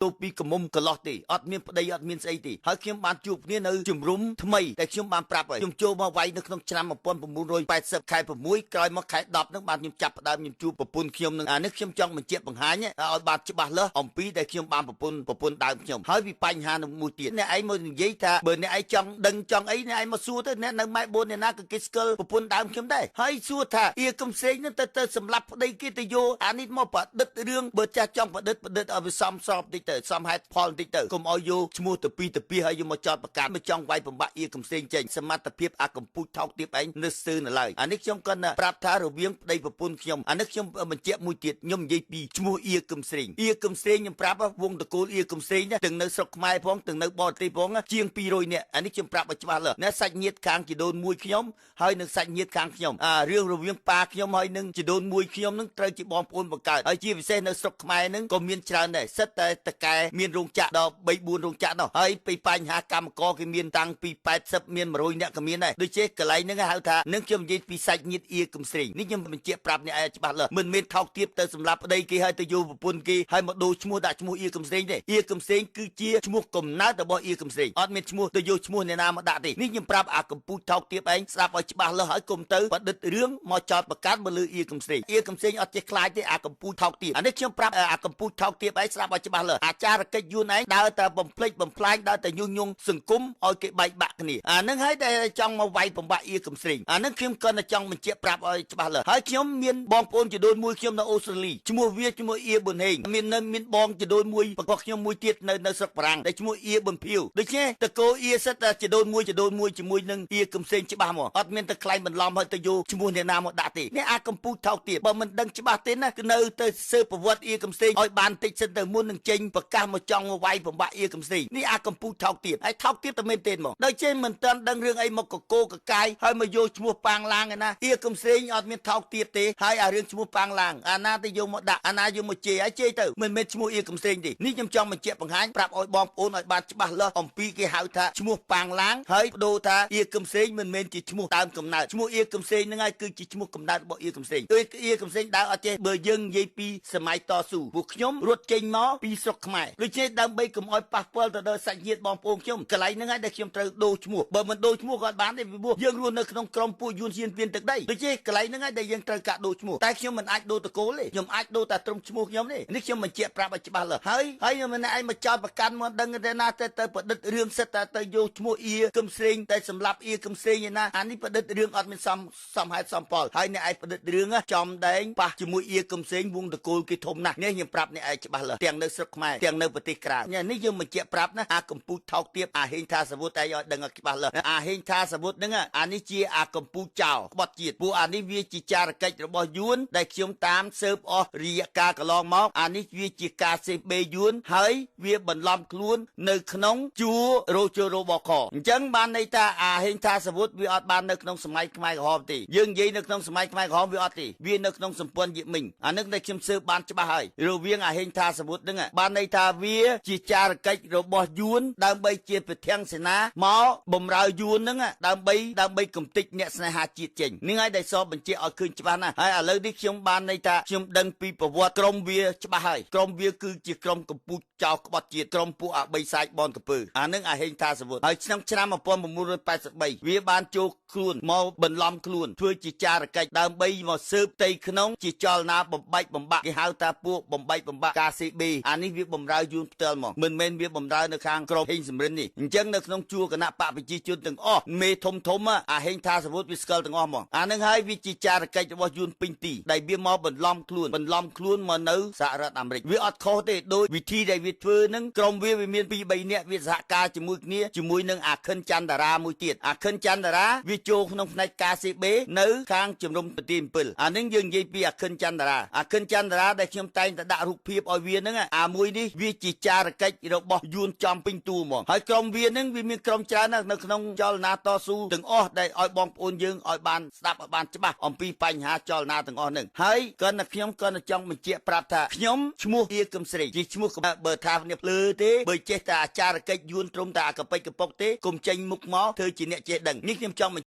ទៅពីកមុំកន្លោះទេអត់មានប្តីអត់មានស្អីទេហើយខ្ញុំបានជួបគ្នានៅជំរំថ្មីដែលខ្ញុំបានប្រាប់ហើយខ្ញុំចូលមកវាយនៅក្នុងឆ្នាំ1980ខែ6ក្រោយមកខែ10ហ្នឹងបានខ្ញុំចាប់ផ្ដើមខ្ញុំជួបប្រពន្ធខ្ញុំនឹងអានេះខ្ញុំចង់បញ្ជាក់បង្ហាញឲ្យបានច្បាស់លាស់អំពីដែលខ្ញុំបានប្រពន្ធដើមខ្ញុំហើយពីបញ្ហានឹងមួយទៀតអ្នកឯងមកនិយាយថាបើអ្នកឯងចង់ដឹងចង់អីអ្នកឯងមកសួរទៅអ្នកនៅម៉ែ4អ្នកណាក៏គេស្គាល់ប្រពន្ធដើមខ្ញុំដែរហើយសួរថាអៀកំស្រេងនឹងទៅសម្លាប់ប្តីគេទៅយកអានេះមកប្រឌិតរឿងបើចាស់ចង់ប្រឌិតឲ្យវាសមស្របតិចទៅសមហេតុផលតិចទៅកុំឲ្យយកឈ្មោះទៅពីទៅពីហើយយកមកចោតប្រកាន់មកចង់វាយបំបាក់អៀកំស្រេងចេញសមត្ថភាពអាកម្ពុជាថោកទាបឯងនៅស្ទើរនៅឡើយអានេះខ្ញុំគាត់ប្រាប់ថារវាងប្តីប្រពន្ធខ្ញុំអានេះខ្ញុំបញ្ជាក់មួយទៀតខ្ញុំនិយាយពីឈ្មោះអៀកំស្រេងអៀកំស្រេងខ្ញុំប្រាប់វងតកូលអៀកំស្រេងទាំងនៅស្រុកខ្មែរផងទាំងនៅបរទេសផងជាង200នាក់អានេះខ្ញុំប្រាប់ឲ្យច្បាស់លើណាសាច់ញាតិខាងជីដូនមួយខ្ញុំហើយនឹងសាច់ញាតិខាងខ្ញុំអារឿងរវាងប៉ាខ្ញុំហើយនឹងជីដូនមួយខ្ញុំនឹងត្រូវជាបងប្អូនបង្កើតហើយជាពិសេសនៅស្រុកខ្មែរនឹងក៏មានច្រើនដែរសិតតែតកែមានរោងចក្រដល់3 4រោងចក្រនោះហើយពីបញ្ហាកម្មករគេមានតាំងពី80មាន100នាក់ក៏មានដែរដូចជាកន្លែងហ្នឹងហៅថានឹងខ្ញុំនិយាយពីសាច់ញាតិអៀកំស្រេងនេះខ្ញុំបញ្ជាក់ប្រាប់អ្នកឯងច្បាស់លើមិនមែនថោកទាបទៅសម្រាប់ប្តីគេហើយទៅយកប្រពន្ធគេហើយមកដូរឈ្មោះដាក់ឈ្មោះអៀកំស្រេងទេអៀកំស្រេងគឺជាឈ្មោះកំណើតរបស់អៀកំស្រេងអត់មានឈ្មោះទៅយកឈ្មោះអ្នកណាមកដាក់ទេនេះខ្ញុំប្រាប់អាកម្ពុជាថោកទាបឯងស្ដាប់ឲ្យច្បាស់លើហើយកុំទៅប្រឌិតរឿងមកចោតប្រកាន់មកលើអៀកំស្រេងអៀកំស្រេងអត់ចេះខ្លាចទេអាកម្ពុជាថោកទាបអានេះខ្ញុំប្រាប់អាកម្ពុជាថោកទាបឯងស្ដាប់ឲ្យច្បាស់លើអាចារកិច្ចយួនឯងដើរតែបំភ្លេចបំផ្លាញដើរតែញុះញង់សង្គមឲ្យគេបែកបាក់គ្នាអានឹងហើយដែលចង់មកវាយបំបាក់អៀកំស្រេងអានឹងខ្ញុំគាត់តែចង់បញ្ជាក់ប្រាប់ឲ្យច្បាស់លើហើយខ្ញុំមានបងប្អូនជីដូនមួយខ្ញុំនៅអូស្ត្រាលីឈ្មោះវាឈ្មោះអៀប៊ុនហេងមាននៅមានបងជីដូនមួយរបស់ខ្ញុំមួយទៀតនៅស្រុកបារាំងដែលឈ្មោះអៀប៊ុនភៀវដូច្នេះតកោអៀសិតតែជីដូនមួយជាមួយនឹងអៀកំស្រេងច្បាស់មកអត់មានទៅខ្លែងបន្លំឲ្យទៅយកឈ្មោះអ្នកណាមកដាក់ទេនេះអាកម្ពុជាថោកទាបបើមិនដឹងច្បាស់ទេណាគឺនៅទៅស៊ើបប្រវត្តិអៀកំស្រេងឲ្យបានតិចសិនទៅមុននឹងចេញប្រកាសមកចង់មកវាយបំបាក់អៀកំស្រេងនេះអាកម្ពុជាថោកទាបហើយថោកទាបតែមែនទេមកដូចជាមិនទាន់ដឹងរឿងអីមកកកកកាយហើយមកយកឈ្មោះប៉ាងឡាងឯណាអៀកំស្រេងអត់មានថោកទាបទេហើយអារឿងឈ្មោះប៉ាងឡាងអាណាទៅយកមកដាក់អាណាយកមកជេរហើយជេរទៅមិនមែនឈ្មោះអៀកំស្រេងទេនេះខ្ញុំចង់បញ្ជាក់បង្ហាញប្រាប់ឲ្យបងប្អូនឲ្យបានច្បាស់លាស់អំពីគេហៅថាឈ្មោះប៉ាងឡាងហើយបដូរថាអៀកំស្រេងមិនមែនជាឈ្មោះដើមកំណើតឈ្មោះអៀកំស្រេងហ្នឹងហើយគឺជាឈ្មោះកំណើតរបស់អៀកំស្រេងអៀកំស្រេងដើរអត់ចេះបើយើងនិយាយពីសម័យតស៊ូពួកខ្ញុំរត់ចេញមកពីស្រុកខ្មែរដូច្នេះដើម្បីកុំឲ្យប៉ះពាល់ទៅដល់សាច់ញាតិបងប្អូនខ្ញុំកន្លែងហ្នឹងហើយដែលខ្ញុំត្រូវដូរឈ្មោះបើមិនដូរឈ្មោះក៏អត់បានទេពីព្រោះយើងរស់នៅក្នុងក្រុមពួកយួនសៀនពៀនទឹកដីដូច្នេះកន្លែងហ្នឹងហើយដែលយើងត្រូវកាក់ដូរឈ្មោះតែខ្ញុំមិនអាចដូរតកូលទេខ្ញុំអាចដូរតែត្រឹមឈ្មោះខ្ញុំទេនេះខ្ញុំបញ្ជាក់ប្រាប់ឲ្យច្បាស់លើហើយហើយមិនឯងមកចោតប្រកាន់មកដឹងទេណាទៅប្រឌិតរឿងសិតតែទៅយកឈ្មោះអៀកំស្រេងតែសម្លាប់អៀកំស្រេងឯណាអានេះប្រឌិតរឿងអត់មានសមហេតុសមផលហើយអ្នកឯងប្រឌិតរឿងចំដែងប៉ះជាមួយអៀកំស្រេងវងតកូលគេធំណាស់នេះខ្ញុំប្រាប់អ្នកឯងច្បាស់លើទាំងនៅស្រុកខ្មែរទាំងនៅប្រទេសក្រៅនេះយើងបញ្ជាក់ប្រាប់ណាអាកម្ពុជាថោកទាបអាហេងថាសាវុតឯងឲ្យដឹងឲ្យច្បាស់លើអាហេងថាសាវុតហ្នឹងអានេះជាអាកម្ពុជាចោលក្បត់ជាតិពួកអានេះវាជាចារកិច្ចរបស់យួនដែលខ្ញុំតាមស៊ើបអស់រយៈកាលកន្លងមកអានេះវាជាការសេះបេយួនហើយវាបន្លំខ្លួននៅក្នុងជួររោជរបខអញ្ចឹងបានន័យថាអាហេងថាសាវុតវាអត់បាននៅក្នុងសម័យខ្មែរក្រហមទេយើងនិយាយនៅក្នុងសម័យខ្មែរក្រហមវាអត់ទេវានៅក្នុងសម្ព័ន្ធយិមីងអានឹងដែលខ្ញុំស៊ើបបានច្បាស់ហើយរវាងអាហេងថាសាវុតហ្នឹងបានន័យថាវាជាចារកិច្ចរបស់យួនដើម្បីជាប្រធានសេនាមកបំរើយួនហ្នឹងដើម្បីកំទេចអ្នកស្នេហាជាតិចេញនេះហើយដែលសបញ្ជាក់ឲ្យឃើញច្បាស់ណាស់ហើយឥឡូវនេះខ្ញុំបានន័យថាខ្ញុំដឹងពីប្រវត្តិក្រុមវាច្បាស់ហើយក្រុមវាគឺជាក្រុមកម្ពុជាចោលក្បត់ជាតិក្រុមពួកអាបីសាច់បនកពើអានឹងអាហេងថាសាវុតហើយឆ្នាំ1983វាបានចូលខ្លួនមកបន្លំខ្លួនធ្វើជាចារកិច្ចដើម្បីមកស៊ើបផ្ទៃក្នុងជាចលនាបំបែកបំបាក់គេហៅថាពួកបំបែកបំបាក់ KCB អានេះវាបំរើយួនផ្ទាល់មកមិនមែនវាបំរើនៅខាងក្រុមហេងសំរិននេះអញ្ចឹងនៅក្នុងជួរគណៈបកប្រជាជនទាំងអស់មេធំធំអាហេងថាសាវុតវាស្គាល់ទាំងអស់មកអានឹងហើយវាជាចារកិច្ចរបស់យួនពេញទីដែលវាមកបន្លំខ្លួនមកនៅសហរដ្ឋអាមេរិកវាអត់ខុសទេដោយវិធីដែលវាធ្វើនឹងក្រុមវាមាន2 3នាក់វាសហការជាមួយគ្នាជាមួយនឹងអាខិនចន្ទរាមួយទៀតអាខិនចន្ទរាវាចូលក្នុងផ្នែក KCB នៅខាងជំរំប្រទី7អានឹងយើងនិយាយពីអាខិនចន្ទរាអាខិនចន្ទរាដែលខ្ញុំតែងតែដាក់រូបភាពឲ្យវានឹងអាមួយនេះវាជាចារកិច្ចរបស់យួនចំពេញតួហ្មងហើយក្រុមវានឹងវាមានក្រុមច្រើនណាស់នៅក្នុងចលនាតស៊ូទាំងអស់ដែលឲ្យបងប្អូនយើងឲ្យបានស្ដាប់ឲ្យបានច្បាស់អំពីបញ្ហាចលនាទាំងអស់នឹងហើយគាត់តែខ្ញុំគាត់តែចង់បញ្ជាក់ប្រាប់ថាខ្ញុំឈ្មោះអៀកំស្រេងជាឈ្មោះបើថានេះភ្លើទេបើចេះតែអាចារកិច្ចយួនត្រឹមតែអាកប៉ិចកប៉ុកទេកុំចេញមុខមកធ្វើជាអ្នកចេះដឹងនេះខ្ញុំចង់